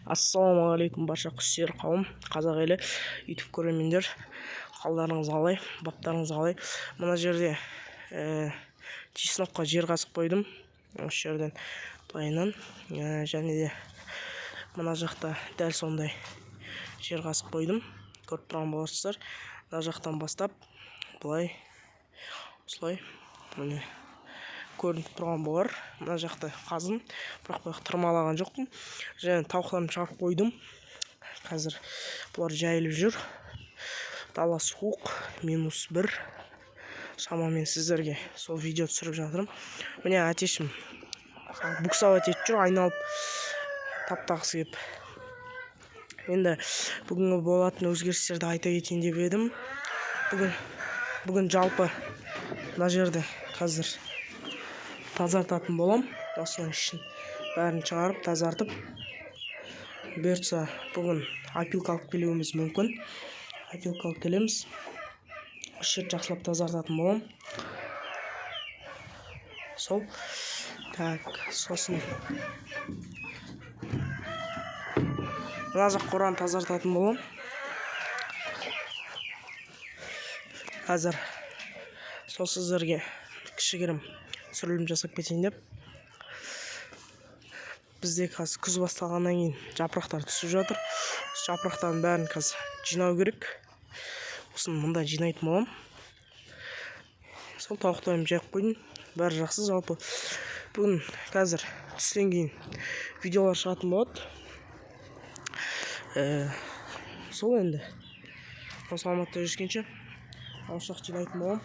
Ассалаумағалейкум, барша құссүйер қауым, қазақ елі, ютуб көрермендер! Қалдарыңыз қалай, баптарыңыз қалай? Мына жерде чеснокқа жер қазып қойдым осы жерден былайынан, және де мына жақта дәл сондай жер қазып қойдым. Көріп тұрған боларсыздар, мына жақтан бастап былай, осылай, міне, көрініп тұрған болар. Мына жақта қаздым, бірақ бұл тырмалаған жоқпын. Және тауықтарымды шығарып қойдым, қазір бұлар жайылып жүр. Дала суық, -1 шамамен. Сіздерге сол видео түсіріп жатырмын. Міне, әтешім буксовать етіп жүр, айналып таптағысы келіп. Енді бүгінгі болатын өзгерістерді айта кетейін деп едім. Бүгін жалпы мына жерде қазір тазартатын болам. Осының ішін бәрін шығарып, тазартып, бұйыртса, бүгін опилка алып келуіміз мүмкін. Опилка алып келеміз, осы жерді жақсылап тазартатын боламын. Сол, так, сосын мына жақ қораны тазартатын боламын. Қазір сол сіздерге кішігірім түсірілім жасап кетейін деп. Бізде қазір күз басталғаннан кейін жапырақтар түсіп жатыр. Жапырақтардың бәрін қазір жинау керек. Осыны мында жинайтын боламын. Сол тауықтарымды жайып қойдым, бәрі жақсы. Жалпы бүгін қазір түстен кейін видеолар шығатын болады. Сол енді осы, алматыда жүргенше аушақ жинайтын боламын.